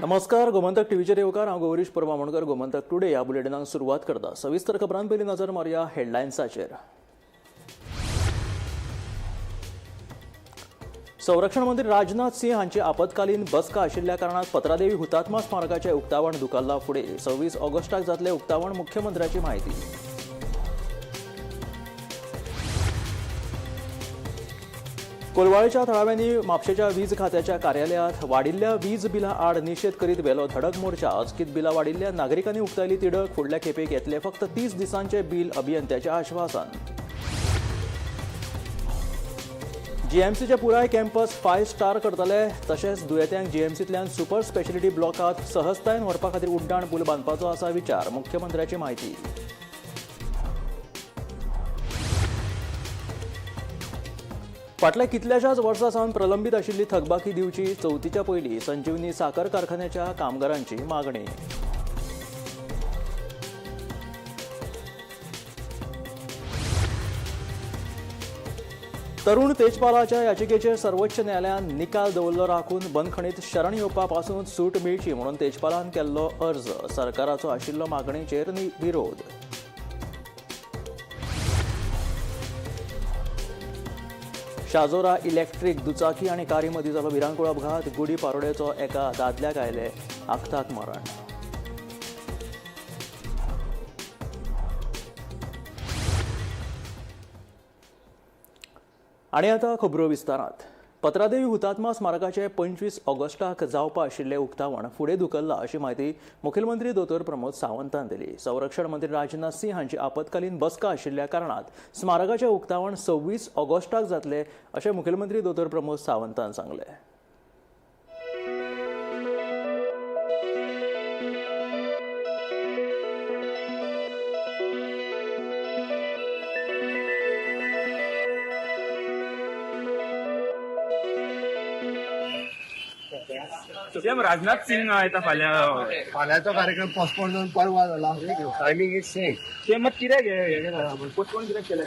नमस्कार, गोमंतक टीव्हीचेर येवकार. हांव गौरीश परब आमोणकर. गोमंतक टुडे ह्या बुलेटिनाक सुरवात करता. सविस्तर खबरां पयलीं नजर मारया हेडलायन्साचेर. संरक्षण मंत्री राजनाथ सिंह हांची आपत्कालीन बसका आशिल्ल्या कारणान पत्रादेवी हुतात्मा स्मारकाचें उक्तावण धुकल्ला फुडें. 26 ऑगस्टाक जातलें उक्तावण, मुख्यमंत्र्याची म्हायती. कोलवाळेच्या थळाव्यांनी म्हापशेच्या वीज खात्याच्या कार्यालयात वाडिल्ल्या वीज बिला आड निशेध करीत व्हेलो धडक मोर्चा. अचकीत बिलां वाडिल्ल्या नागरिकांनी उक्तायली तिडक. फुडल्या खेपेक येतले फक्त 30 दिसांचे बिल, अभियंत्याचें आश्वासन. जीएमसीचे पुराय कॅम्पस 5 स्टार करतले, तशेंच दुयेंत्यांक जीएमसींतल्यान सुपर स्पेशलिटी ब्लॉकात सहजतायेन व्हरपा खातीर उड्डाण पूल बांदपाचो आसा विचार, मुख्यमंत्र्याची म्हायती. फाटल्या कितल्याशाच वर्सां सावन प्रलंबीत आशिल्ली थकबाकी दिवची चवथीच्या पयलीं, संजीवनी साखर कारखान्याच्या कामगारांची मागणी. तरुण तेजपालाच्या याचिकेचेर सर्वोच्च न्यायालयान निकाल दवरलो राखून बंदखणीत शरण येवपा पासून सूट मेळची म्हणून तेजपालान केल्लो अर्ज, सरकाराचो आशिल्लो मागणेचेर विरोध. शाजोरा इलेक्ट्रीक दुचाकी आनी कारी मदीं जालो भिरांकूळ अपघात. गुडी पारोडेचो एका दादल्याक आयले आखताक मरण. आनी आतां खबरो विस्तारांत. पत्रादेवी हुतात्मा स्मारकाचें 25 ऑगस्टाक जावपा आशिल्लें उक्तावण फुडें धुकल्लां अशी म्हायती मुखेलमंत्री दोतोर प्रमोद सावंतान दिली. संरक्षण मंत्री राजनाथ सिंह हांची आपत्कालीन बसका आशिल्ल्या कारणान स्मारकाचें उक्तावण 26 ऑगस्टाक जातलें अशें मुखेलमंत्री दोतोर प्रमोद सावंतान सांगलें. राजनाथ सिंग येता फाल्यां. फाल्यांचो कार्यक्रम पोस्टपोन जावन परवा जाला. Timing is same. ते मत कित्याक पोस्टपोन कित्याक केलें?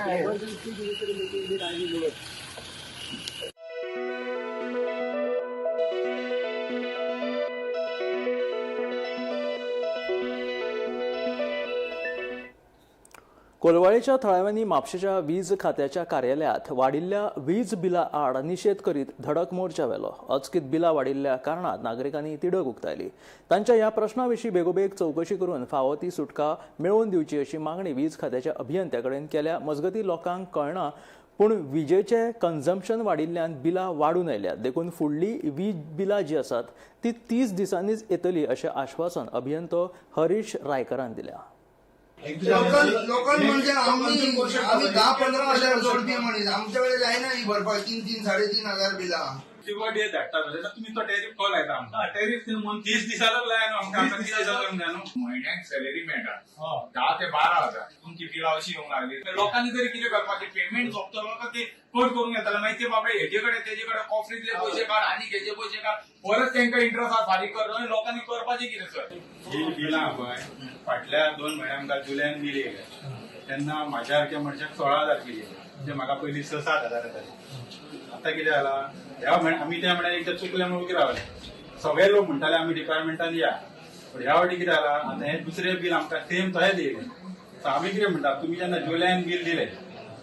कोलवाळेच्या थळाव्यांनी म्हापशेच्या वीज खात्याच्या कार्यालयात वाडिल्ल्या वीज बिला आड निशेध करीत धडक मोर्चा व्हेलो. अचकीत बिलां वाडिल्ल्या कारणान नागरिकांनी तिडक उक्तायली. तांच्या ह्या प्रश्ना विशीं बेगोबेग चवकशी करून फावो ती सुटका मेळोवन दिवची अशी मागणी वीज खात्याच्या अभियंत्या कडेन केल्या. मजगतीं लोकांक कळना पूण विजेचें कन्जम्पशन वाडिल्ल्यान बिलां वाडून आयल्यात, देखून फुडली वीज बिलां जी आसात ती 30 दिसांनीच येतली अशें आश्वासन अभियंतो हरीश रायकरान दिल्या. लोकल म्हणजे आम्ही 10-15 हजार जोडपी मनीस, आमच्या कडे जायना ही भरपाक 3-3 3.5 हजार बिलां. धाडटा जाल्यार तुमी तो टॅरीफ कॉल येता आमकां. टॅरीफ 30 दिसांक लाय न्हू आमकां, 30 दिसांक जाय न्हू. म्हयन्याक सॅलरी मेळटा 10 ते 12 हजार. तुमची बिलां अशी येवंक लागली लोकांनी तरी कितें करपाचें? पेमेंट सोंपतलो का ते कट करून घेतले, मागीर ते बाबडे हेजे कडेन तेजे कडेन कॉफरींतले पयशे काड आनी हेजे पयशे काड, परत तांकां इंट्रस्ट फारीक कर. लोकांनी करपाचें कितें सर? ही बिलां पळय फाटल्या 2 म्हयन्या आमकां जुलयान बिल येयलें तेन्ना म्हाज्या सारक्या मनशाक 16,000 बिल येयलें, जे म्हाका पयलीं 6-7 हजार येताले. आतां कितें जालां ह्या म्हयन्या आमी त्या म्हयन्याक एकदां चुकले म्हणून कितें रावले, सगळे लोक म्हणटाले आमी डिपार्टमेंटान या, पूण ह्या फावटी कितें जालां आतां हें दुसरें बील आमकां सेम तशेंच येयलें. सो आमी कितें म्हणटा, तुमी जेन्ना जुलयान बील दिलें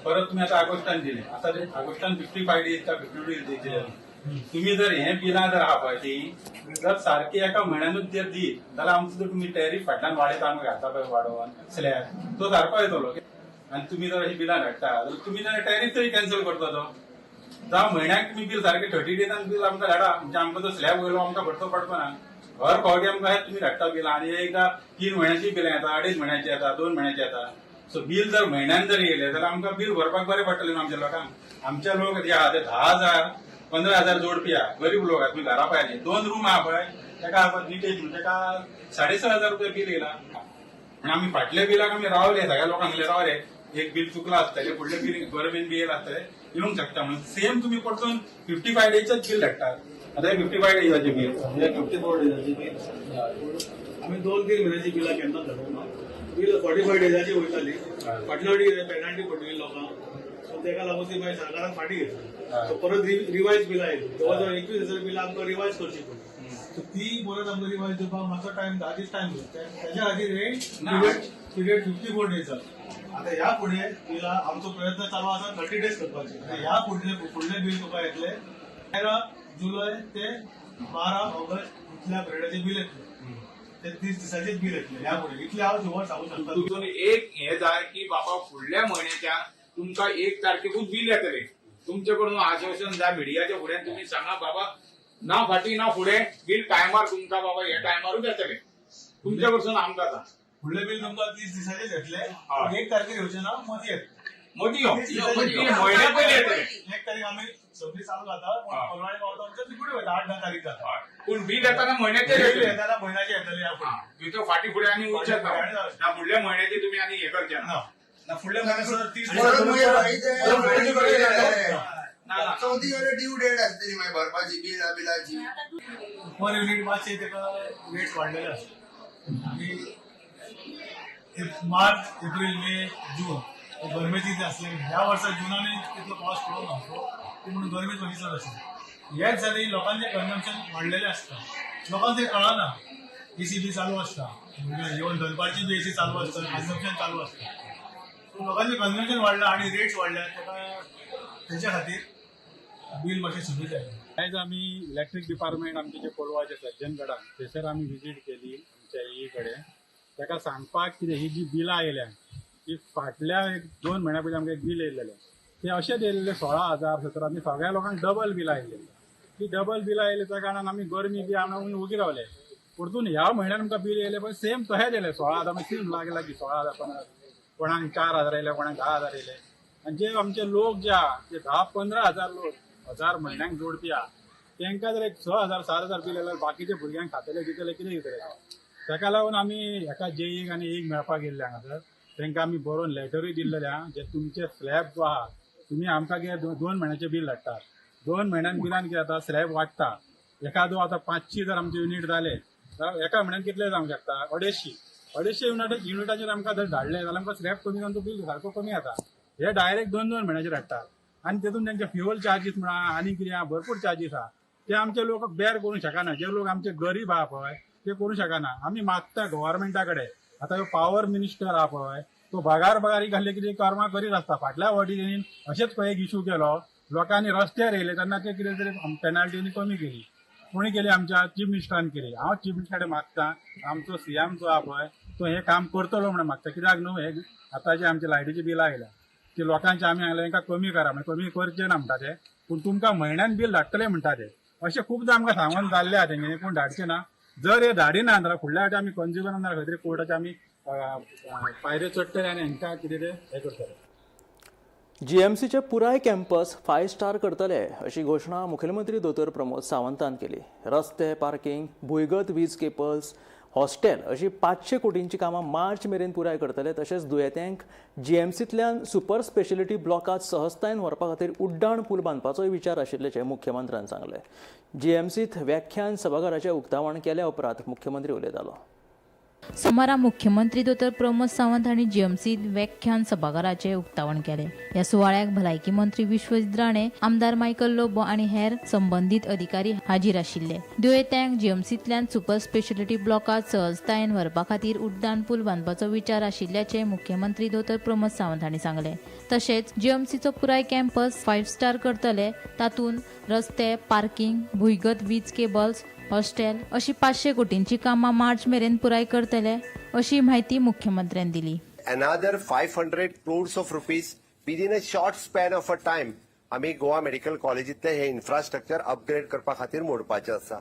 परत तुमी आतां ऑगस्टान दिलें, आतां ऑगस्टान 55 डेज का 52 डेज दिले, तुमी जर हें बिलां जर आहा पळय ती जर सारकी एका म्हयन्यानूच जर दीत जाल्यार आमचो जर तुमी टॅरीफ फाटल्यान वाडयता आमकां घालता पळय वाडोवन स्लॅब तो सारको येतलो. आनी तुमी जर अशी बिलां धाडटा जाल्यार तुमी जर टॅरीफ तरी कॅन्सल करता तो जावं म्हयन्याक तुमी बील सारकें 30 डेजान बील आमकां धाडा, म्हणजे आमकां तो स्लॅब वयलो आमकां भरचो पडचो ना. हर फावटी आमकां तुमी धाडटा बिलां आनी एकदां 3 म्हयन्याची बिलां येता, 2.5 म्हयन्याची येता, 2 म्हयन्याची येता. सो बील जर म्हयन्यान जर येयलें जाल्यार आमकां बील भरपाक बरें पडटलें न्हू आमच्या लोकांक. आमचे लोक जे आहा ते 10,000 15,000 जोडपी आहा, गरीब लोक आहा. तुमी घरा पळयले 2 रूम आहा पळय, तेका निटेश म्हणून तेका 6,500 रुपया बील येयला. म्हण आमी फाटल्या बिलाक आमी रावले, सगळ्या लोकांक रावले, एक बील चुकलां आसतलें, फुडलें बील गव्हर्मेंट बी येयलां आसतलें येवंक शकता म्हणून सेम तुमी परतून 55 डेजचेच बील धाडटात. आतां हे 55 डेजाचें बील, 54 डेजाचें बील आमी 2-3 म्हयन्याची बिलां केन्नाच धाडूंक ना. बील 45 डेजाची वयताली, फाटल्या फावटी पेनल्टी पडलेली लोकांक, सो तेका लागून ती मागीर सरकारान फाटीं घेतली. सो परत रिवायज बिलां आयली, जवळ जवळ 21,000 बिलां आमकां रिवायज करची पडली. सो ती परत आमकां रिवायज दिवपाक मातसो टायम, 10 दीस टायम जाय. तेज्या खातीर हे पिरियड 54 डेज जाला. आतां ह्या फुडें बिलां आमचो प्रयत्न चालू आसा 30 डेज करपाचे. आतां ह्या फुडले फुडले बील तुका येतले 13 जुलय ते 12 ऑगस्ट इतल्या पिरियडाचे बील येतले. ते 30 दिसाचेच बील येतले ह्या फुडें, इतले हांव शुअर सांगू शकता. तितून एक हे जाय की बाबा, फुडल्या म्हयन्याच्या तुमकां 1 तारखेकूच बील येतले. तुमचे कडून आश्वासन जाय. मिडियाच्या फुड्यान तुमी सांगा बाबा, ना फाटी ना फुडें, बील टायमार तुमकां बाबा ह्या टायमारूच येतले. तुमच्या कडसून आमकां आतां फुडले बील तुमकां 30 दिसाचेच येतले. 1 तारखेर येवचे ना, मदीं येतले. मदीं यो. 30 दिसाचे. म्हयन्या पयलीं येतले. 1 तारीख आमी सगळी चालू जाता, पूण कोलवाळे पावता आमच्या फुडें वयता, 8-10 तारीख जाता. हय. पूण बील येताना म्हयन्याचेर बील येतले. येताना म्हयन्याचे येतले ह्या फुडें. तितून फाटी फुडें आनी उरचेच ना. ना फुडल्या म्हयन्याचे तुमी आनी हे करचे ना. ना ना, फुडल्या म्हयन्याक सुद्दां 30 परत मागीर भाई ते ना ना. चवथी कडेन ड्यू डेट आसतली मागीर भरपाची बिला बिलाची. पर युनिट मातशे ताका रेट्स वाडलेले आसा. आनी मार्च, एप्रील, मे, जून हे गरमेची जे आसले, ह्या वर्सा जुनानूय तितलो पावस पडूंक ना. सो ती म्हणून गरमी मातशी चड आसली. हेच जाली लोकांचें कन्जम्पशन वाडलेलें आसता. लोकांक तें कळना. एसी बी चालू आसता, म्हणजे इवन दनपारची बी एसी चालू आसता, कन्जम्पशन चालू आसता. सो लोकांचें कन्जम्पशन वाडलां आनी रेट्स वाडल्या, ताका तेच्या खातीर बील मातशें सुरू जालें. आयज आमी इलेक्ट्रीक डिपार्टमेंट आमचे जे कोलवाचे सज्जनगडान, थंयसर आमी विजीट केली आमच्या ई कडेन. ताका सांगपाक कितें, ही जी बिलां आयल्या ती फाटल्या एक 2 म्हयन्या पयलीं आमकां एक बील येयलेलें, तें अशेंच येयलेलें 16,000, 17, आनी सगळ्या लोकांक डबल बिलां आयिल्लीं. ती डबल बिलां आयली त्या कारणान आमी गरमी बी आमी ओगी रावले. परतून ह्या म्हयन्यान आमकां बील येयलें पण सेम तशेंच येयलें, 16,000, सेम लागीं लागीं 16,000, 15,000. कोणाक 4,000 येयले, कोणाक 10,000 येयले. आनी जे आमचे लोक जे आहा, ते 10-15 हजार लोक हजार म्हयन्याक जोडपी आहा, तांकां जर एक 6,000, 7,000 बील येयल्यार बाकीच्या भुरग्यांक खातले दितले कितें दितले? ताका लागून आमी हेका जेईक आनी एक मेळपाक गेल्ले हांगासर. तांकां आमी बरोवन लेटरूय दिल्लेले आहा, जे तुमचे स्लॅब जो आहा, तुमी आमकां कितें 2 म्हयन्याचें बील धाडटात. 2 म्हयन्यान बिलान कितें जाता, स्लॅब वाडटा. एखादो आतां 500 जर आमचे युनीट जाले जाल्यार एका म्हयन्यान कितले जावंक शकता? 250. 250 युनिटाचेर आमकां जर धाडले जाल्यार आमकां स्लॅब कमी जावन तो बील सारको कमी येता. हे डायरेक्ट दोन दोन म्हयन्याचेर हाडटात आनी तेतून तेंचे फ्युअल चार्जीस म्हणा आनी कितें आहा, भरपूर चार्जीस आहा. ते आमचे लोक बेर करूंक शकना. जे लोक आमचे गरीब आहा पळय, ते करूंक शकना. आमी मागता गव्हर्मेंटा कडेन. आतां ह्यो पावर मिनिस्टर आहा पळय, तो बगार बगारी घाल्ले कितें कर्मां करीत आसता. फाटल्या फावटी तेणी अशेंच खंय एक इशू केलो, लोकांनी रस्त्यार येयले तेन्ना ते कितें तरी पेनाल्टी कमी केली. कोणी केली? आमच्या चीफ मिनिस्टरान केली. हांव चीफ मिनिस्टर कडेन मागता, आमचो सीएम जो आहा पळय, तो हें काम करतलो म्हणून मागता. कित्याक न्हू, हे आतां जे आमचे लायटीची बिलां आयल्या ती लोकांचे आमी सांगलें तांकां कमी करा म्हणजे कमी करचे ना म्हणटा ते, पूण तुमकां म्हयन्यान बील धाडटले म्हणटा ते. अशें खुबदां आमकां सांगून जाल्लें आहा तेंगे, पूण धाडचे ना. जर हे धाडिना जाल्यार फुडल्या फावटी आमी कंज्युमरान खंय तरी कोर्टाचे आमी पायऱ्यो चडटले आनी हांकां कितें तें हें करतले. जीएमसीचे पुराय कॅम्पस फायव्ह स्टार करतले अशी घोशणा मुखेलमंत्री दोतोर प्रमोद सावंतान केली. रस्ते, पार्किंग, भुंयगत वीज केबल्स, हॉस्टेल अशी 500 कोटींची कामां मार्च मेरेन पुराय करतले. तशेंच दुयेंत्यांक जीएमसींतल्यान सुपर स्पेशलिटी ब्लॉकात सहजतायेन व्हरपा खातीर उड्डाण पूल बांदपाचोय विचार आशिल्ल्याचें मुख्यमंत्र्यान सांगलें. जीएमसीत व्याख्यान सभाघराचें उक्तावण केल्या उपरांत मुख्यमंत्री उलयतालो. सोमारा मुख्यमंत्री दोतोर प्रमोद सावंत हांणी जीएमसीत व्याख्यान सभाघराचें उक्तावण केलें. ह्या सुवाळ्याक भलायकी मंत्री विश्वजीत राणे, आमदार मायकल लोबो आनी हेर संबंदीत अधिकारी हाजीर आशिल्ले. दुयेंत्यांक जीएमसींतल्यान सुपर स्पेशलिटी ब्लॉकात सहजतायेन व्हरपा खातीर उड्डाण पूल बांदपाचो विचार आशिल्ल्याचें मुख्यमंत्री दोतोर प्रमोद सावंत हांणी सांगलें. तशेंच जीएमसीचो पुराय कॅम्पस फायव्ह स्टार करतले. तातूंत रस्ते, पार्किंग, भुंयगत वीज केबल्स, हॉस्टेल अशी 500 कोटींची कामां मार्च मेरेन पुराय करतले अशी म्हायती मुख्यमंत्र्यान दिली. Another 500 crores of rupees within a short span of a time आमी गोवा मेडिकल कॉलेजींतलें हे इन्फ्रास्ट्रक्चर अपग्रेड करपा खातीर मोडपाचें आसा.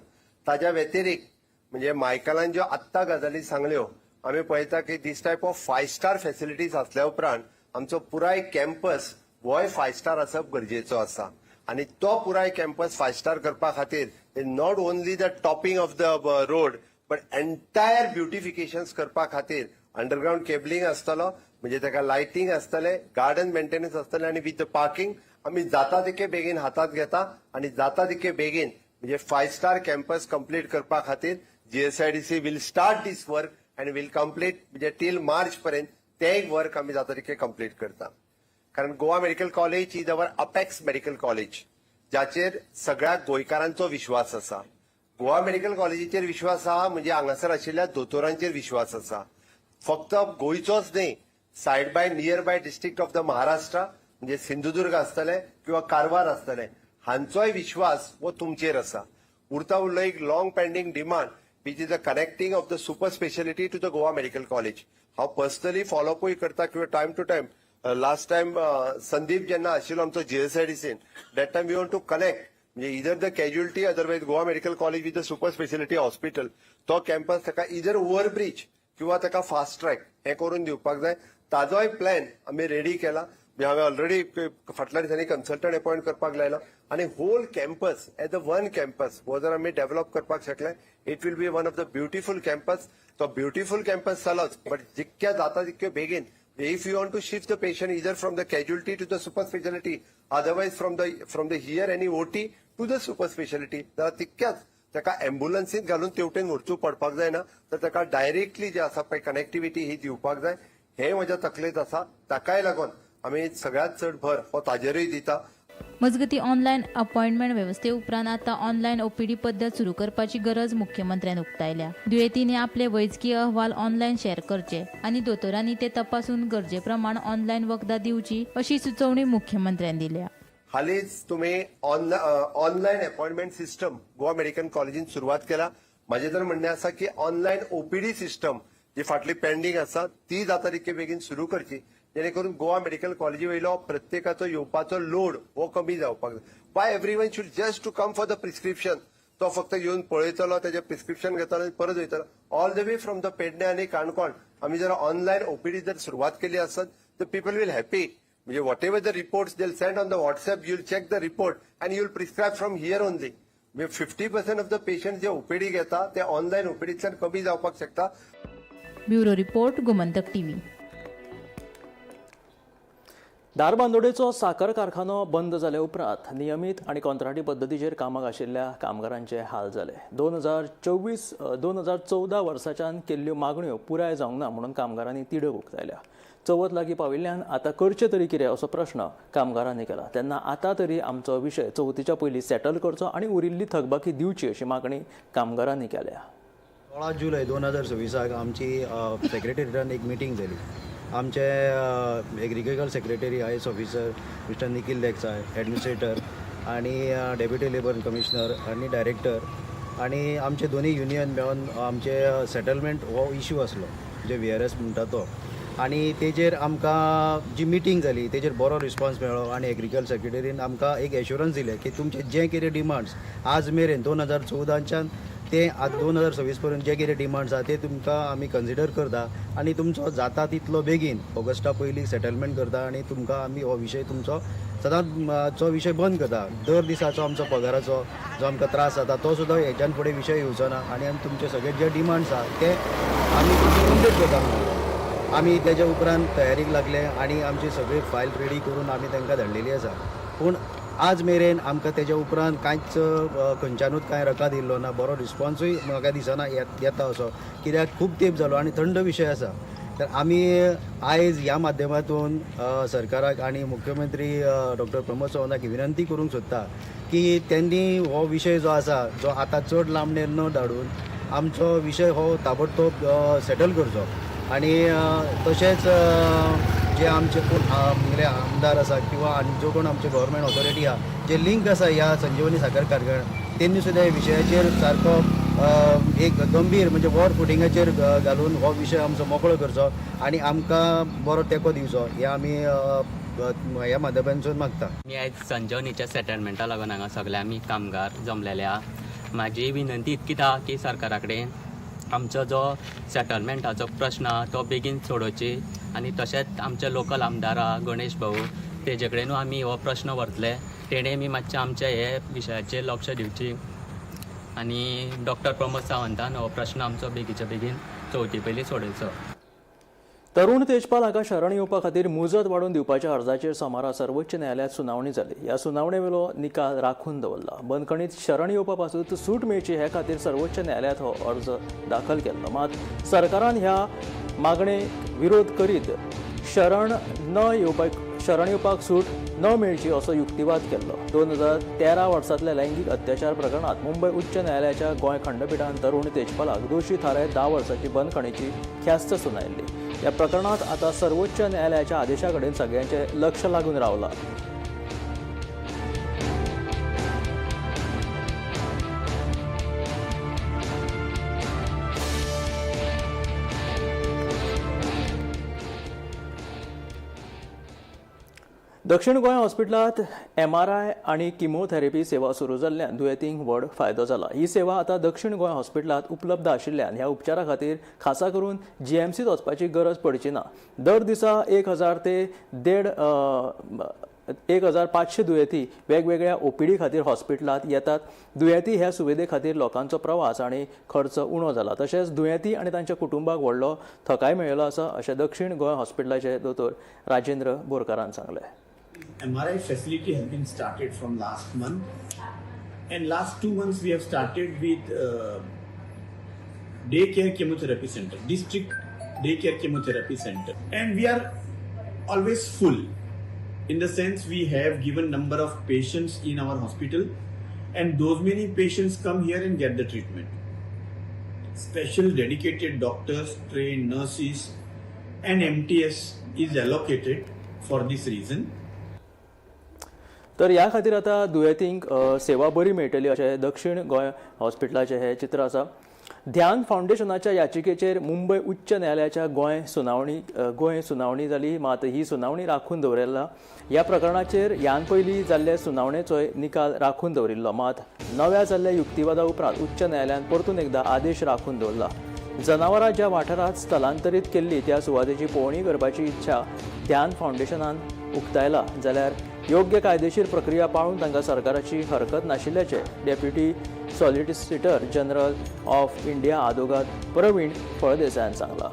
ताज्या व्यतिरिक्त म्हणजे मायकलान ज्यो आत्तां गजाली सांगल्यो, आमी पळयता की this type of five star facilities आसल्या उपरांत आमचो पुराय कॅम्पस होय फायव स्टार आसप गरजेचो आसा. आनी तो पुराय कॅम्पस फायव स्टार करपा खातीर not only the topping of the road but entire beautification करपा खातीर अंडरग्रावंड केबलिंग आसतलो, म्हणजे ताका लायटींग आसतले, गार्डन मेंटेनन्स आसतले आनी विथ the parking आमी जाता तितके बेगीन हातात घेता. आनी जाता तितके बेगीन म्हणजे फायव स्टार कॅम्पस कंप्लीट करपा खातीर GSIDC will start this work and will complete, म्हणजे टील मार्च पर्यंत ते एक वर्क आमी जाता तितके कंप्लीट करता. कारण Goa Medical College is our apex medical college, जाचेर सगळ्या गोंयकारांचो विश्वास आसा. गोवा मेडिकल कॉलेजीचेर विश्वास आहा म्हणजे हांगासर आशिल्ल्या दोतोरांचेर विश्वास आसा. फक्त गोंयचोच न्ही, side by near by district of the Maharashtra म्हणजे सिंधुदुर्ग आसतले किंवा कारवार आसतले, हांचोय विश्वास हो तुमचेर आसा. उरता उरलो एक long pending demand which is the connecting of the super speciality to the Goa Medical College. हांव पर्सनली फॉलोअपूय करता किंवा time to time. Last time Sandeep जेन्ना आशिल्लो आमचो जीएसआयडीसीन, that time we want to connect म्हणजे either the casualty, otherwise Goa Medical College with the super speciality hospital. तो campus ताका इदर overbridge किंवा ताका फास्ट ट्रॅक हें करून दिवपाक जाय. ताजोय प्लॅन आमी रेडी केला. म्हणजे हांवें ऑलरेडी फाटल्या दिसांनी कन्सल्टंट अपॉयंट करपाक लायलो आनी whole campus as a one campus हो जर आमी डेव्हलप करपाक शकले, it will be one of the beautiful campus. तो ब्युटिफूल कॅम्पस जालोच, बट जितक्या जाता तितक्यो बेगीन if you want to shift the patient either from the casualty to the super speciality, otherwise from the here any OT to the super speciality, जाल्यार तितक्याच ताका एम्ब्युलन्सीत घालून तेवटेन व्हरचू पडपाक जायना, तर ताका डायरेक्टली जे आसा पळय कनेक्टिविटी ही दिवपाक जाय. हे म्हज्या तकलेंत आसा. ताकाय लागून आमी सगळ्यात चड भर हो ताजेरूय दिता. मजगती, ऑनलायन अपॉइंटमेंट वेवस्थे उपरांत आता ऑनलायन ओपीडी पद्दत सुरू करपाची गरज मुख्यमंत्र्यान उक्तायल्या. दुयेंतींनी आपले वैजकी अहवाल ऑनलायन शेअर करचे आनी दोतोरांनी ते तपासून गरजे प्रमाण ऑनलायन वखदां दिवची, अशी सुचोवणी मुख्यमंत्र्यान दिल्या. हालींच तुमी online appointment system Goa medical कॉलेजीन सुरवात केला. म्हाजें तर म्हणणें आसा की ऑनलायन ओपीडी सिस्टम जी फाटली पेंडींग आसा ती जाता तितके बेगीन सुरू करची, जेणे करून गोवा मेडिकल कॉलेजी वयलो प्रत्येकाचो येवपाचो लोड हो कमी जावपाक जाय. Why everyone should just to come for the prescription? तो फक्त येवन पळयतलो, तेजें प्रिस्क्रिप्शन घेतलो आनी परत वयतलो. All the way from the Pedne आनी काणकोण आमी जर ऑनलायन ओपीडी जर सुरवात केली आसत तर पीपल will happy. म्हणजे whatever the reports they'll send on the WhatsApp, you'll check the report and you'll prescribe from here only. म्हणजे 50% of the patient J OPD घेता ते ऑनलायन ओपीडींतल्यान कमी जावपाक शकता. Bureau report, Gomantak TV. धारबांदोडेचो साकर कारखानो बंद जाले उपरांत नियमीत आनी कॉंत्राटी पद्दतीचेर कामाक आशिल्ल्या कामगारांचे हाल जाले. 2024, 2014 वर्साच्यान केल्ल्यो मागण्यो पुराय जावंक ना म्हणून कामगारांनी तिडक उक्तायल्या. चवथ लागीं पाविल्ल्यान आतां करचें तरी कितें असो प्रश्न कामगारांनी केला. तेन्ना आतां तरी आमचो विशय चवथीच्या पयलीं सेटल करचो आनी उरिल्ली थकबाकी दिवची, अशी मागणी कामगारांनी केल्या. 16 जुलय 2026ाक आमची सेक्रेटरीटान एक मिटींग जाली. आमचे agriculture secretary, IAS officer Mister Nikhil Desai, administrator आणि डेप्युटी लेबर कमिशनर आणि डायरेक्टर आणि आमचे दोन्ही युनियन मेळून आमचे सेटलमेंट हो इशू आसलो, जे व्हीआरएस म्हणटा तो. आनी तेजेर आमकां जी मिटींग जाली तेजेर बरो रिस्पॉन्स मेळ्ळो आनी एग्रीकल्चर सेक्रेटरीन आमकां एक एश्युरन्स दिलें की तुमचे जे कितें डिमांड्स आज मेरेन 2014च्यान ते आज 2026 पर्यंत जे कितें डिमांड्स आहा ते तुमकां आमी कन्सिडर करता आनी तुमचो जाता तितलो बेगीन ऑगस्टा पयलीं सेटलमेंट करता आनी तुमकां आमी हो विशय तुमचो सदांच चो विशय बंद करता. दर दिसाचो आमचो पगाराचो जो आमकां त्रास जाता तो सुद्दां हेच्यान फुडें विशय येवचो ना आनी आमी तुमचे सगळे जे डिमांड्स आहा ते आमी तुमचे कंप्लीट करता म्हणून. आमी तेज्या उपरांत तयारीक लागले आनी आमची सगळी फायल रेडी करून आमी तांकां धाडलेली आसा. पूण आज मेरेन आमकां तेज्या उपरांत कांयच खंयच्यानूच कांय रकाद येयल्लो ना. बरो रिस्पॉन्सूय म्हाका दिसना येता असो, कित्याक खूब तेंप जालो आनी थंड विशय आसा. तर आमी आयज ह्या माध्यमातून सरकाराक आनी मुख्यमंत्री डॉक्टर प्रमोद सावंताक विनंती करूंक सोदता की त्यांनी हो विशय जो आसा जो आतां चड लांबणेर न धाडून आमचो विशय हो ताबडतोब सेटल करचो. आनी तशेंच जे आमचे कोण म्हणजे आमदार आसा किंवा आनी जो कोण आमचे गव्हर्मेंट ऑथॉरिटी आहा, जे लिंक आसा ह्या संजीवनी साखर कारखान्या, तेंनी सुद्दां ह्या विशयाचेर सारको एक गंभीर म्हणजे वॉर फुटिंगाचेर घालून हो विशय आमचो मोकळो करचो आनी आमकां बरो तेंको दिवचो, हें आमी ह्या माध्यमांतसून मागता. मी आयज संजीवनीच्या सेटलमेंटा लागून हांगा सगळे आमी कामगार जमलेले आहा. म्हाजी विनंती इतकीच आहा की सरकारा कडेन आमचो जो सेटलमेंटाचो प्रश्न आहा तो बेगीन सोडोवची आनी तशेंच आमचे लोकल आमदार आहा गणेश भाऊ, तेजे कडेनूय आमी हो प्रश्न व्हरतले. तेणें बी मातशें आमच्या हे विशयाचेर लक्ष दिवची आनी डॉक्टर प्रमोद सावंतान हो प्रश्न आमचो बेगीच्या बेगीन चवथी पयलीं सोडयचो. तरुण तेजपाल हाका शरण येवपा खातीर मुजत वाडोवन दिवपाच्या अर्जाचेर सोमारा सर्वोच्च न्यायालयांत सुनावणी जाली. ह्या सुनावणेवेलो निकाल राखून दवरला. बंदखणीत शरण येवपा पासून सूट मेळची हे खातीर सर्वोच्च न्यायालयांत हो अर्ज दाखल केल्लो. मात सरकारान ह्या मागणेक विरोध करीत शरण न येवपाक शरण येवपाक सूट न मेळची असो युक्तिवाद केल्लो. 2013 वर्सांतल्या लैंगीक अत्याचार प्रकरणात मुंबय उच्च न्यायालयाच्या गोंय खंडपीठान तरुण तेजपालाक दोशी थारायत 10 वर्सांची बंदखणीची ख्यास्त सुनायल्ली. ह्या प्रकरणात आतां सर्वोच्च न्यायालयाच्या आदेशा कडेन सगळ्यांचें लक्ष लागून रावलां. दक्षिण गोंय हॉस्पिटलांत MRI आनी किमोथेरपी सेवा सुरू जाल्ल्यान दुयेंतींक व्हड फायदो जाला. ही सेवा आतां दक्षिण गोंय हॉस्पिटलांत उपलब्ध आशिल्ल्यान ह्या उपचारा खातीर खासा करून GMCत वचपाची गरज पडची ना. दर दिसा 1000 ते 1500 दुयेंती वेगवेगळ्या OPD खातीर हॉस्पिटलांत येतात. दुयेंती ह्या सुविधे खातीर लोकांचो प्रवास आनी खर्च उणो जाला. तशेंच दुयेंती आनी तांच्या कुटुंबाक व्हडलो थकाय मेळिल्लो आसा अशें दक्षिण गोंय हॉस्पिटलाचे दोतोर राजेंद्र बोरकारान सांगलें. MRI facility has been started from last month, and last 2 months we have started with daycare chemotherapy center, district daycare chemotherapy center, and we are always full in the sense we have given number of patients in our hospital, and those many patients come here and get the treatment. Special dedicated doctors, trained nurses and MTS is allocated for this reason. तर ह्या खातीर आतां दुयेंतींक सेवा बरी मेळटली अशें दक्षिण गोंय हॉस्पिटलाचें हें चित्र आसा. ध्यान फावंडेशनाच्या याचिकेचेर मुंबय उच्च न्यायालयाच्या गोंय सुनावणी जाली, मात ही सुनावणी राखून दवरिल्ला. ह्या प्रकरणाचेर ह्यान पयलीं जाल्ले सुनावणेचोय निकाल राखून दवरिल्लो. मात नव्या जाल्ल्या युक्तिवादा उपरांत उच्च न्यायालयान परतून एकदा आदेश राखून दवरला. जनावरां ज्या वाठारांत स्थलांतरीत केल्ली त्या सुवातेची पळोवणी करपाची इच्छा ध्यान फावंडेशनान उक्तायला जाल्यार योग्य कायदेशीर प्रक्रिया पाळून तांकां सरकाराची हरकत नाशिल्ल्याचें deputy solicitor general of India आदोगाद प्रवीण फळदेसायान सांगलां.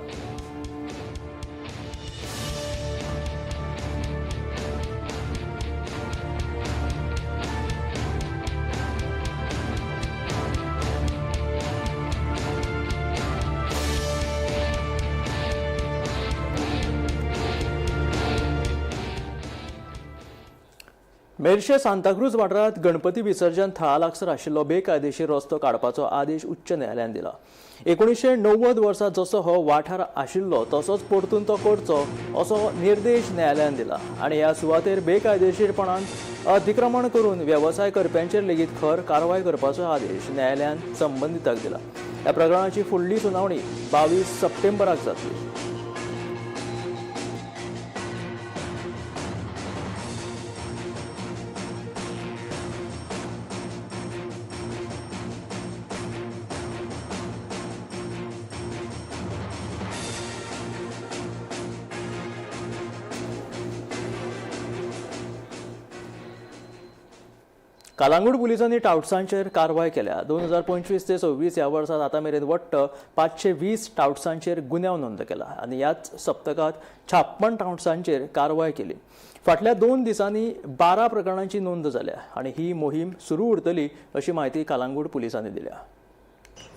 मेरशे सांताक्रूज वाठारांत गणपती विसर्जन थळा लागसर आशिल्लो बेकायदेशीर रस्तो काडपाचो आदेश उच्च न्यायालयान दिला. 1990 वर्सा जसो हो वाठार आशिल्लो तसोच परतून तो करचो असो निर्देश न्यायालयान दिला आनी ह्या सुवातेर बेकायदेशीरपणान अतिक्रमण करून वेवसाय करप्यांचेर लेगीत खर कारवाय करपाचो आदेश न्यायालयान संबंदिताक दिला. ह्या प्रकरणाची फुडली सुनावणी 22 सप्टेंबराक जातली. कालांगूट पुलिसांनी टावट्सांचेर कारवाय केल्या. 2025 ते 26 ह्या वर्सात आतां मेरेन वट्ट 520 टावट्सांचेर गुन्यांव नोंद केला आनी ह्याच सप्तकांत 56 टावट्सांचेर कारवाय केली. फाटल्या 2 दिसांनी 12 प्रकरणांची नोंद जाल्या आनी ही मोहीम सुरू उरतली अशी म्हायती कालांगूट पुलिसांनी दिल्या.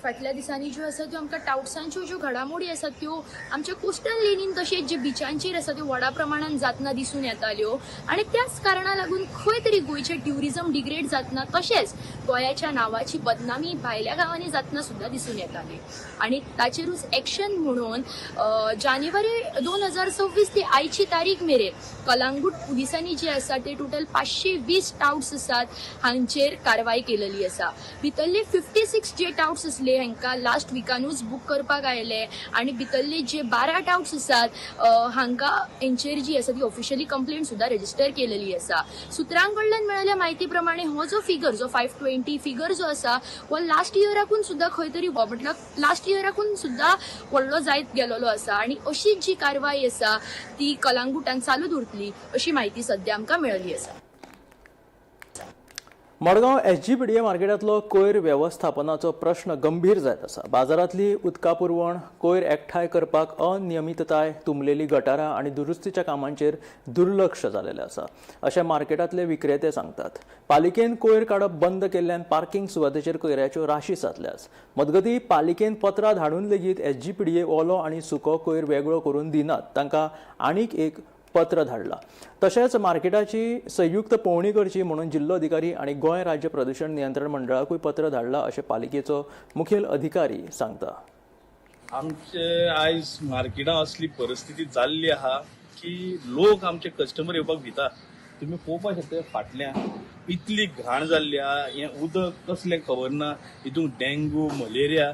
फाटल्या दिसांनी ज्यो आसा त्यो आमकां टावट्सांच्यो ज्यो घडामोडी आसात त्यो आमच्या कोस्टल लेनीन तशेंच जे बिचांचेर आसा त्यो व्हडा प्रमाणान जातना दिसून येताल्यो आनी त्याच कारणा लागून खंय तरी गोंयचें ट्युरिजम डिग्रेड जातना तशेंच गोंयाच्या नांवाची बदनामी भायल्या गांवांनी जातना सुद्दां दिसून येताली आनी ताचेरूच एक्शन म्हणून जानेवारी 2026 ते आयची तारीख मेरेन कलांगूट पुलिसांनी जे आसा ते टोटल 520 टावट्स आसात हांचेर कारवाय केलेली आसा. भितरले 56 जे टावट्स आसले हांकां लास्ट विकानूच बूक करपाक आयले आनी भितरले जे 12 टावट्स आसात हांकां हेंचेर जी आसा ती ऑफिशियली कंप्लेंट सुद्दां रजिस्टर केलेली आसा. सुत्रां कडल्यान मेळिल्ल्या म्हायती प्रमाणे हो जो फिगर जो 520 फिगर जो आसा हो लास्ट इयराकून सुद्दां खंय तरी म्हटल्यार लास्ट इयराकून सुद्दां व्हडलो जायत गेलेलो आसा आनी अशीच जी कारवाय आसा ती कलांगुटान चालूच उरतली अशी म्हायती सद्या आमकां मेळिल्ली आसा. मडगांव SGPDA मार्केटांतलो कोयर वेवस्थापनाचो प्रश्न गंभीर जायत आसा. बाजारांतली उदका पुरवण, कोयर एकठांय करपाक अनियमितताय, तुंबलेली गटारां आनी दुरुस्तीच्या कामांचेर दुर्लक्ष जालेलें आसा अशें मार्केटांतले विक्रेते सांगतात. पालिकेन कोयर काडप बंद केल्ल्यान पार्किंग सुवातेचेर कोयराच्यो राशी साचल्यात. मजगतीं पालिकेन पत्रां धाडून लेगीत SGPDA ओलो आनी सुको कोयर वेगळो करून दिनात. तांकां आनीक एक पत्र धाडला. तशेंच मार्केटाची संयुक्त पळोवणी करची म्हणून जिल्लोधिकारी आनी गोंय राज्य प्रदूषण नियंत्रण मंडळाकूय पत्र धाडला अशें पालिकेचो मुखेल अधिकारी सांगता. आमचे आयज मार्केटांत असली परिस्थिती जाल्ली आहा की लोक आमचे कस्टमर येवपाक भिता. तुमी पळोवपाक शकता फाटल्यान इतली घाण जाल्ली आहा, हें उदक कसलें खबर ना, हितून डेंग्यू मलेरिया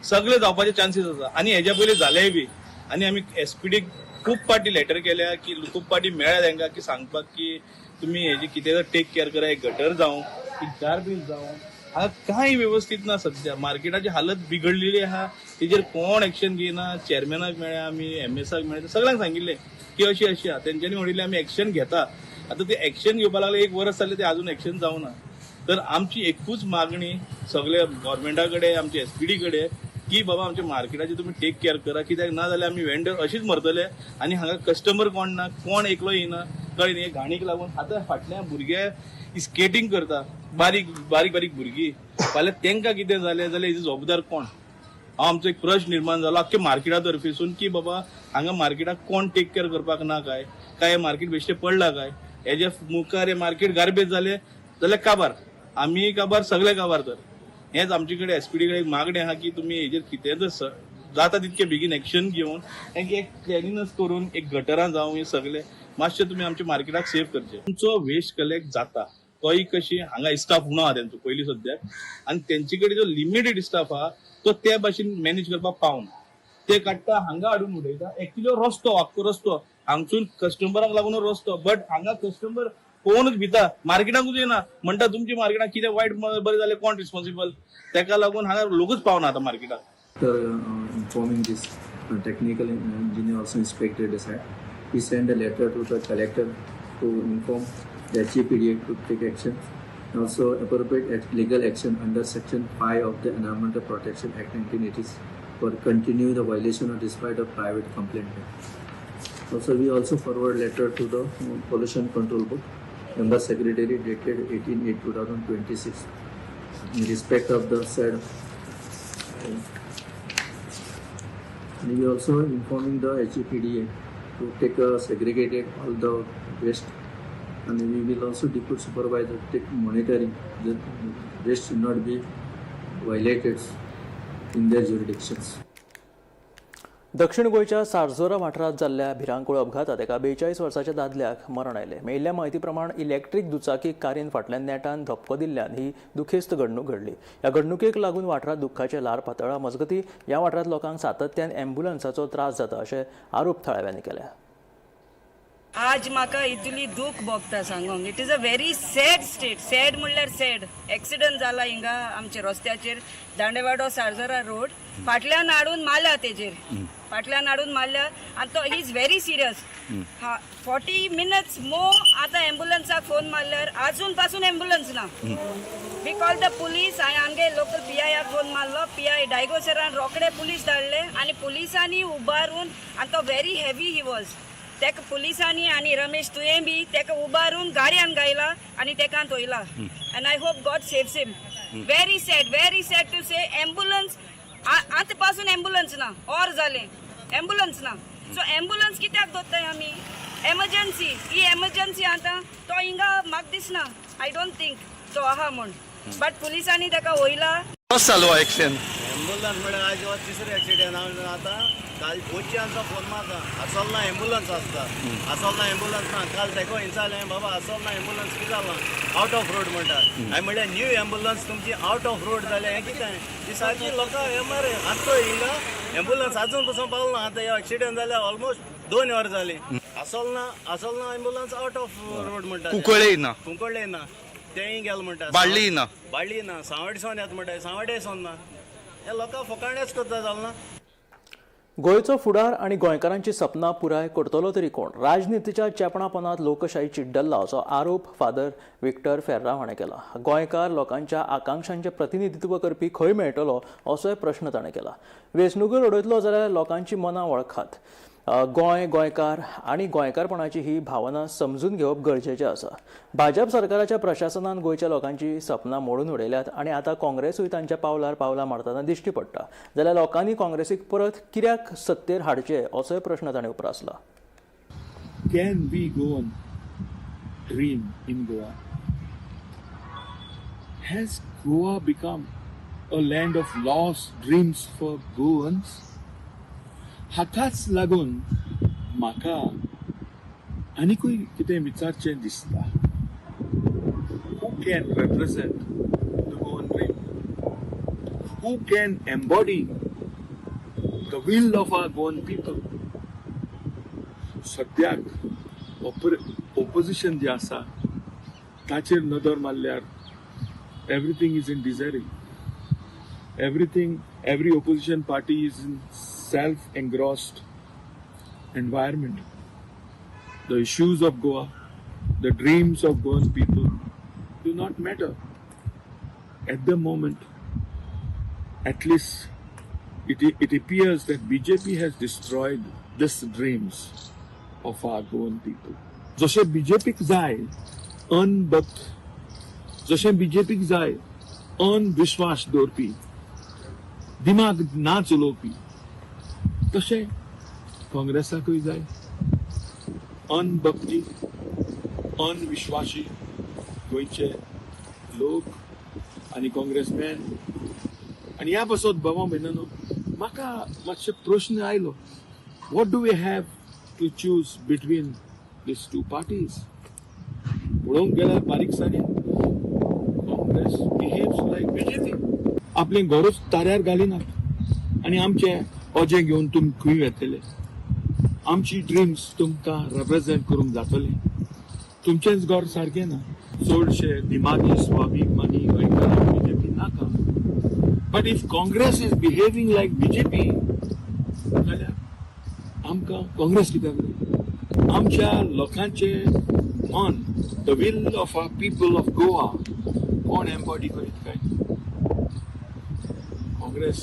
सगळे जावपाचे चान्सीस आसा आनी हेज्या पयलीं जालेय बी. आनी आमी एसपीडीक खूब पाटी लेटर केल्या की खूब पाटी मेळ्ळ्या तांकां की सांगपाक की तुमी हेजी कितें टेक केअर करा, एक गटर जावं, एक गार्बेज जावं, हांगा कांय वेवस्थीत ना. सद्या मार्केटाची हालत बिगडलेली आहा, तेजेर कोण एक्शन घेयना. चेअरमॅनाक मेळ्ळ्या आमी, एमएसाक मेळ्ळ्या, सगळ्यांक सांगिल्लें की अशी अशी आहा. तेंच्यांनी म्हणिल्लें आमी एक्शन घेता. आतां ते एक्शन घेवपाक लागले, एक वर्स जालें ते आजून एक्शन जावना. तर आमची एकूच मागणी सगळ्या गव्हर्मेंटा कडेन, आमच्या एसपीडी कडेन की बाबा आमच्या मार्केटाची तुमी टेक केअर करा, कित्याक ना जाल्यार आमी वेंडर अशीच मरतले आनी हांगा कस्टमर कोण ना, कोण एकलो येयना. कळ्ळें न्ही? घाणीक लागून आतां फाटल्या भुरगे स्केटींग करता, बारीक बारीक बारीक भुरगीं, फाल्यां तांकां कितें जालें जाल्यार हेजो जबाबदार कोण? हांव आमचो एक प्रश्न निर्माण जालो आख्खे मार्केटा तर्फेसून की बाबा हांगा मार्केटाक कोण टेक केअर करपाक ना काय, काय मार्केट बेश्टें पडलां काय, हेज्या मुखार हें मार्केट गार्बेज जालें जाल्यार काबार, आमी काबार, सगळे काबार. तर हेंच आमचे कडेन एसपीडी कडेन एक मागणें आहा की तुमी हेजेर कितें जर जाता तितके बेगीन एक्शन घेवन एक क्लिनिनेस करून एक गटरां जावं हे सगळे मातशें तुमी आमच्या मार्केटाक सेफ करचें. तुमचो वेस्ट कलेक्ट जाता तोय कशी हांगा स्टाफ उणो आहा तेंचो पयलीं सद्याक आनी तेंचे कडेन जो लिमिटेड स्टाफ आहा तो ते भाशेन मॅनेज करपाक पावना. ते काडटा हांगा हाडून उडयता. एक्चुअली रस्तो आख्खो रस्तो हांगसून कस्टमरांक लागून रस्तो, बट हांगा कस्टमर पळोवनूच भिता, मार्केटाकूच येना. म्हणटा तुमच्या मार्केटाक कितें वायट बरें जालें कोण रिस्पॉन्सिबल? तेका लागून हांगा लोकूच पावना आतां मार्केटाक. Informing this technical engineer also inspected the site. He sent a letter to the collector to inform the HEPDA to take action and also appropriate legal action under section 5 of the Environmental Protection Act 1980s for continue the violation or despite of private complaint. Also, we also forward letter to the Pollution Control Board Member Secretary dated 18/8/2026 in respect of the said. And we also informing the HEPDA to take a segregated all the waste, and we will also depute supervisor take monitoring the waste should not be violated in their jurisdictions. दक्षिण गोंयच्या सारझोरा वाठारांत जाल्ल्या भिरांकूळ अपघातात एका 42 वर्साच्या दादल्याक मरण आयलें. मेळिल्ल्या म्हायती प्रमाण इलेक्ट्रीक दुचाकी कारीन फाटल्यान नेटान धपको दिल्ल्यान ही दुखेस्त घडणूक घडली. ह्या घडणुकेक लागून वाठारांत दुख्खाचें ल्हार पातळ्ळां. मजगतीं ह्या वाठारांत लोकांक सातत्यान एम्ब्युलन्साचो त्रास जाता अशें आरोप थळाव्यांनी केल्या. आज म्हाका इतली दूख भोगता सांगूंक. It is a very sad state. Sad म्हणल्यार सॅड. एक्सिडंट जाला हिंगा आमच्या रस्त्याचेर, दांडेवाडो सारझोरा रोड, फाटल्यान हाडून मारल्या तेजेर, फाटल्यान हाडून मारल्या आनी तो he is very serious. हा 40 मिनट्स मोर आतां एम्बुलन्साक फोन मारल्यार आजून पासून एम्बुलन्स ना. We call the police. हांवें आमगे लोकल पी आयाक फोन मारलो. पी I Diego सरान रोखडे पुलीस धाडले आनी पुलिसांनी उबारून, आनी तो व्हेरी हेवी he was, तेका पुलिसांनी आनी रमेश तुयें बी तेका उबारून गाडयान गायला आनी तेका थोयला. And I hope God saves him. Very sad, very sad to say. Ambulance आतां पासून एम्बुलन्स ना, और जालें एम्बुलन्स ना. सो एम्बुलन्स कित्याक दवरताय आमी? एमर्जन्सी, ही एमर्जन्सी आतां तो हिंगा म्हाका दिसना, I don't think तो आहा म्हूण, बट पुलिसांनी तेका वयला. कसो जालो एक्सिडेंट? एम्बुलन्स म्हळ्यार आयज हो तिसरो एक्सिडेंट. आतां काल कोच्यांचो फोन मारता, आसोल ना एम्बुलन्स आसता, आसोल ना एम्बुलन्स ना. काल तेको विचारलें, बाबा आसोल ना एम्बुलन्स कितें जालां? आवट ऑफ रोड म्हणटा. हांवें म्हणलें न्यू एम्बुलन्स तुमची आवट ऑफ रोड जाल्या, हें कितें? ही सारकी लोकां हें मरे. आतां हिंगा एम्बुलन्स आजून पसून पावल ना. आतां हे एक्सिडेंट जाल्यार ऑलमोस्ट 2 वर जालीं. आसोल ना, आसोल ना एम्बुलन्स आवट ऑफ रोड म्हणटा. कुंकळ्ळे ना, कुंकळ्ळे ना, तेंय गेल म्हणटा. बाळ्ळी ना, बाळ्ळी ना, सांवड्डे येता म्हणटा, सांवड्डे सोन ना. हे लोकां फकाणेच करता जाल ना. गोंयचो फुडार आनी गोंयकारांची सपनां पुराय करतलो तरी कोण? राजनितीच्या चेपणापणांत लोकशाही चिड्डल्ला असो आरोप फादर विक्टर फेर्रांव हाणें केला. गोंयकार लोकांच्या आकांक्षांचें प्रतिनिधित्व करपी खंय मेळटलो असोय प्रश्न ताणें केला. वेंचणुको लडयतलो जाल्यार लोकांची मनां वळखात. गोंय, गोंयकार आनी गोंयकारपणाची ही भावना समजून घेवप गरजेचें आसा. भाजप सरकाराच्या प्रशासनान गोंयच्या लोकांची सपनां मोडून उडयल्यात आनी आतां काँग्रेसूय तांच्या पावलार पावलां मारतना दिश्टी पडटा. जाल्यार लोकांनी काँग्रेसीक परत कित्याक सत्तेर हाडचें असोय प्रश्न ताणें उप्रासला. Can we Goan dream in Goa? Has Goa become a land of lost dreams for Goans? हाकाच लागून म्हाका आनिकूय कितें विचारचें दिसता. Who can represent the Goan dream? Who can embody the will of our Goan people? सद्याक opposition जे आसा ताचेर नदर मारल्यार everything is in disarray. Everything, every opposition party is in self engrossed environment. The issues of Goa, the dreams of Goan people do not matter at the moment. At least it appears that BJP has destroyed these dreams of our Goan people. जशें बीजेपीक जाय अनभक्त, जशें बीजेपीक जाय अनविश्वास दवरपी, दिमाग ना चलोवपी, तशें काँग्रेसाकूय जाय अनभक्ती, अनविश्वासी गोंयचे लोक आनी काँग्रेसमॅन. आनी ह्या पासत बाबा भयणांनो, म्हाका मातशे प्रश्न आयलो, what do we have to choose between these two parties? पळोवंक गेल्यार बारीकसाणेन काँग्रेस बिहेव्स लायक बीजेपी. आपलें घरूच ताऱ्यार घालिनात आनी आमचें ओजें घेवन तुमी खंय वेतले? आमची ड्रिम्स तुमकां रेप्रेजेंट करूंक जातले? तुमचेंच घर सारकें ना. चडशे दिमागी स्वाभिमानी गोंयकारांक बीजेपी नाका. But if Congress is behaving like BJP जाल्यार आमकां काँग्रेस कित्याक जाय? आमच्या लोकांचे मन, the will of our people of Goa, कोण एम्बॉडी करीत काय? काँग्रेस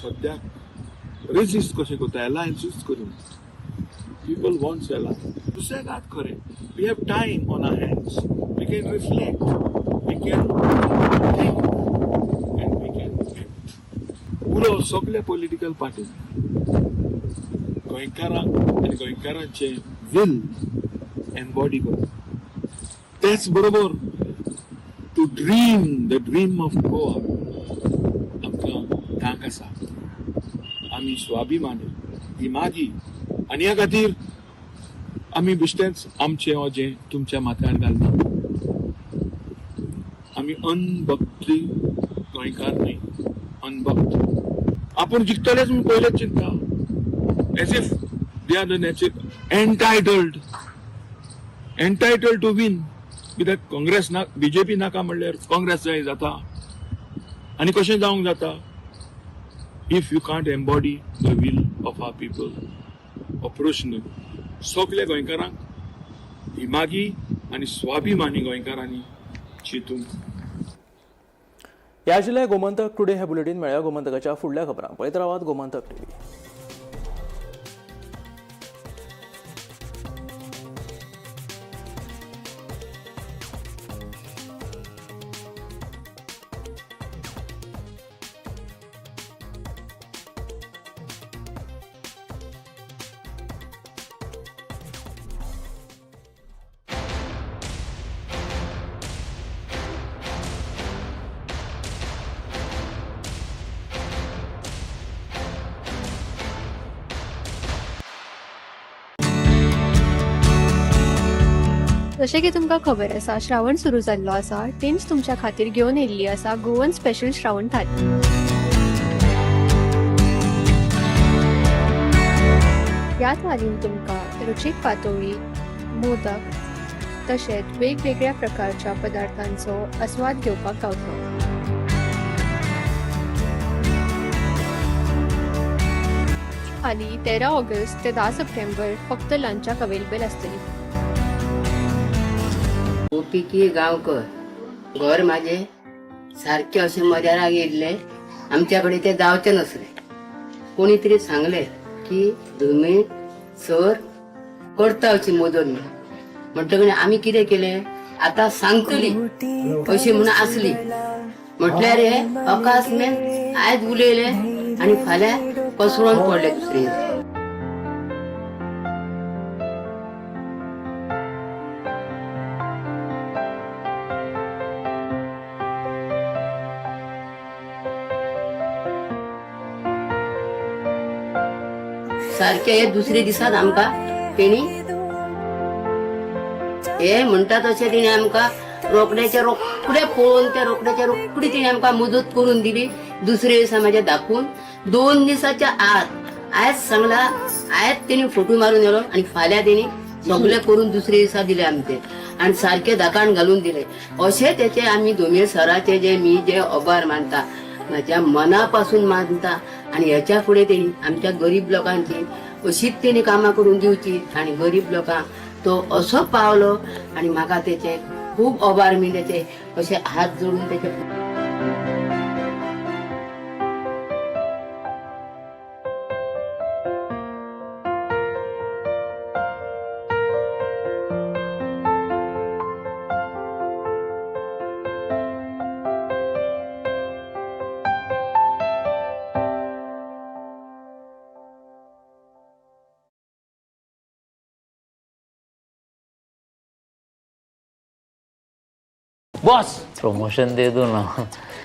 सद्याक रेजिस्ट कशें करता, अलायन्सूच करून. People wants alliance. दुसरें घात खरें, we have time on our hands, we can reflect, we can think and we can act. उलो सगल्या पॉलिटिकल पार्टी गोंयकारांक आनी गोंयकारांचे will embody करून, तेच बरोबर to dream the dream of Goa आमकां तांक आसा. आमी स्वाभिमानी, दिमागी आनी ह्या खातीर आमी बिश्टेंच आमचें ओजें तुमच्या माथ्यार घालना. आमी अनभक्ती गोंयकार न्हय, अनभक्त. आपूण जिखतलेच म्हूण पयलेच चिंतता, as if they are the nature entitled to win. कित्याक काँग्रेस ना, बीजेपी नाका म्हणल्यार काँग्रेस जाय जाता आनी कशें जावंक जाता if you can't embody the will of our people? हो प्रश्न सगल्या गोंयकारांक, दिमागी आनी स्वाभिमानी गोंयकारांनी चिंतूंक. ह्या आशिल्लें गोमंतक टुडे हे बुलेटीन. मेळया गोमंतकाच्या फुडल्या खबरांक. पळयत रावात गोमंतक टीव्ही. जशें की तुमकां खबर आसा, श्रावण सुरू जाल्लो आसा. टिम्स तुमच्या खातीर घेवन येयल्ली आसा गोवन स्पेशल श्रावण थाली. ह्या थालीन तुमकां रुचीक पातोळी, मोदक तशेंच वेगवेगळ्या प्रकारच्या पदार्थांचो आस्वाद घेवपाक गावतलो. थाली 13 ऑगस्ट ते 10 सप्टेंबर फक्त लंचाक अवेलेबल आसतली. गोपिकी गांवकर. घर माझे सारखे अशें मजाराक येयल्ले. आमच्या कडेन ते जावचे नासले. कोणी तरी सांगले की धुमे सर करता अशी मदत म्हणून. म्हणटकीर आमी कितें केलें, आतां सांगतली अशी म्हणून आसली. म्हटल्यार हे अकस्मात आयज उलयले आनी फाल्यां कोसळोन पडले दुसरे. सारके हे दुसरे दिसात आमकां तेणी हे म्हणटा तशें तेणी आमकां रोखड्याचे रोखडे पळोवन त्या रोखड्याच्या रोखडी तेणी आमकां मदत करून दिली. दुसरे दिसा म्हाज्या दाखोवन 2 दिसाच्या आत आयज सांगला, आयज तेणी फोटो मारून येलो आनी फाल्यां तेणी सगळे करून दुसरे दिसा दिले आमचे आनी सारके दाकान घालून दिले. अशे तेचे आमी दोमेर सराचे जे मी जे आभार मानता, म्हाज्या मना पासून मानता. आनी हेच्या फुडें तेणी आमच्या गरीब लोकांची अशीच तेणी कामां करून दिवची आनी गरीब लोकांक तो असो पावलो आनी म्हाका तेचे खूब आभार. मी तेचे अशे हात जोडून तेचे. बॉस, प्रमोशन दे दो ना.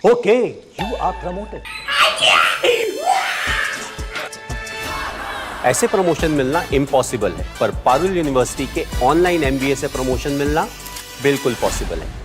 Okay, you are promoted. ऐसे प्रमोशन मिलना इम्पॉसिबल है, पर पारुल यूनिवर्सिटी के ऑनलाइन एमबीए से प्रमोशन मिलना बिल्कुल पॉसिबल है.